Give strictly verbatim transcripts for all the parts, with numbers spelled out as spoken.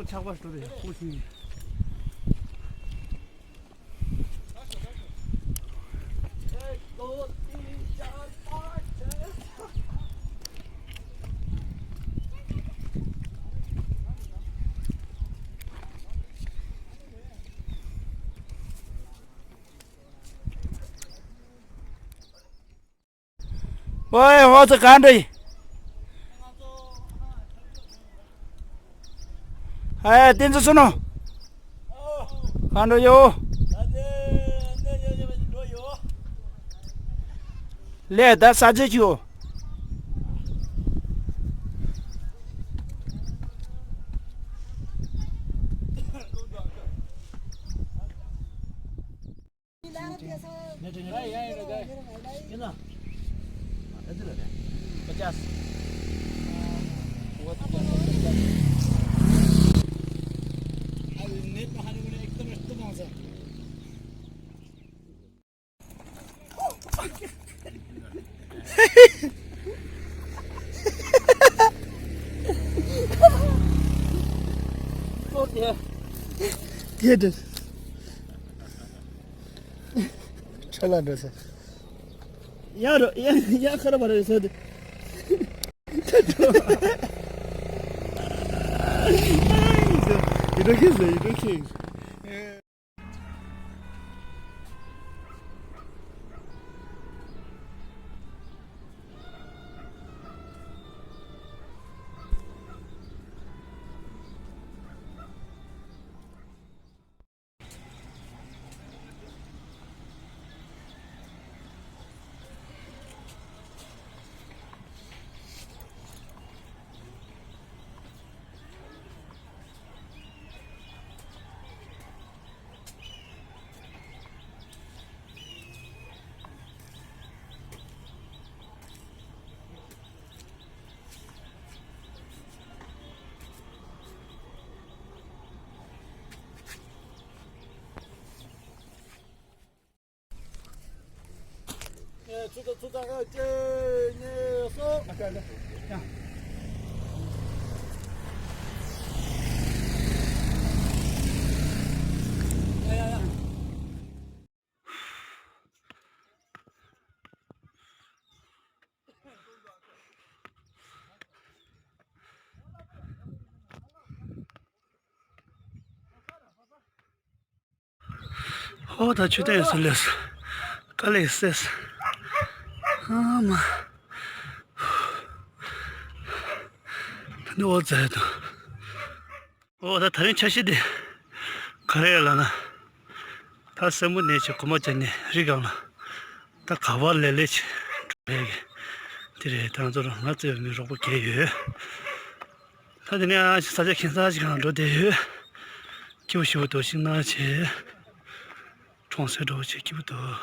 ཆགས་པ་སྤྲོ་རེ་ཧུ་ཤིང་། ཝེ། ཧོ་ཚ་ག་འདྲ་ཡིན། ཨེ་བསྟན་འཛིན་བསོད་ནམས། ག་འདྲ་ཡོད། ལས་ད་ས་ཆ་ཁྱོད། पचास। ཁྲ་ལ་འགྲོ་ས། ཡ་རོ་ཡ་ཡ་ཁ་ར་བ་ར་ས་དེ། ཡི་འགྲོ་ཁེ་ས་ཡི་འགྲོ་ཁེ། ཚུར་ཚུར་ཚུར་གཅིག་གཉིས་གསུམ། ཧོ་ད་ཆུ་ཐིགས་སུ་ལས་སུ་དཀའ་ལས་སེ་སུ། ཨ་མ། ད་ནི་འོ་ཙེ་དང་། ཨོ་ད་ད་རིང་འཆར་གཞི་འདི་ག་རེ་ཡོད་ལབ་ན། ད་སེན་མོ་ནས་ཅིག་གོམ་པ་བརྒྱབ་ནས་རི་སྒང་ལ་ད་ག་པར་ལེ་ལེ་ཅིག་འགྲོ་ཡ་གི་འདི་རེད། ད་ང་ཚོ་རང་ང་བརྩེ་བའི་མི་རོགས་པ་གས་ཡོད། ད་དེ་ནས་ཨ་ཅེ་ས་ཆ་ཁྱིམ་ཚང་ཞིག་གང་འགྲོ་བསྡད་ཡོད། སྐྱིད་པོ་ཞེ་པོ་འདུག་ཤིང་ནགས་བྱས། གྲོང་གསེབ་འདྲ་བོ་བྱས་སྐྱིད་པོ་འདུག་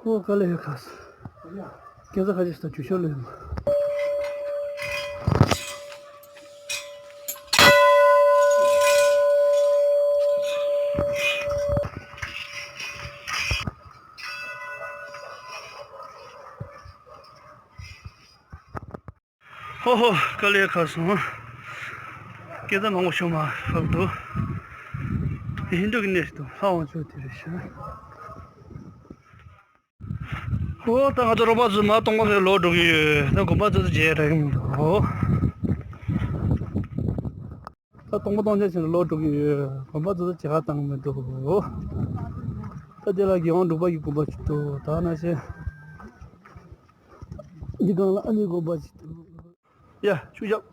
ཁོ་དཀའ་ལས་ཡོད་ཁ་སོང་། སྐྱེ་འཚར་ཁ་ཤས་ཤིག་དང་རྒྱུ་ཤོར་ལོས་མ། ཧོ་ཧོ། དཀའ་ལས་ཁག་སོང་། སྐད་ཆ་མང་པོ་ཤོར་མ་ཧབ་འདུག་ཧིན་དུ་གི་གནས་སུ་ལྷ་དབང་ཕྱུག་དེ་རེད་ཤག་ཧོ་ད་ང་ཚོ་རོགས་པ་ཚོ་མར་སྟོང་པ་ཕེབས་ལོག་འགྲོ་གི་ཡོད། ད་དགོན་པ་ཚོ་ཚོ་མཇལ་རག་གི་མི་འདུག་ད་སྟོང་པ་སྟོང་ཆ་ཕྱིན་ལོག་འགྲོ་གི་ཡོད། དགོན་པ་ཚོ་ཚོ་མཇལ་ཁ་བཏང་གི་མི་འདུག་ད་དེ་ལ་རྒྱལ་དབང་འབྲུག་པ་གི་དགོན་པ་ཅིག་འདུག་ད་ན་ཤེས། འདི་སྒང་ལ་ཨ་ནེ་དགོན་པ་ཞིག་འདུག་ཡ་ཆུ་ཞབས།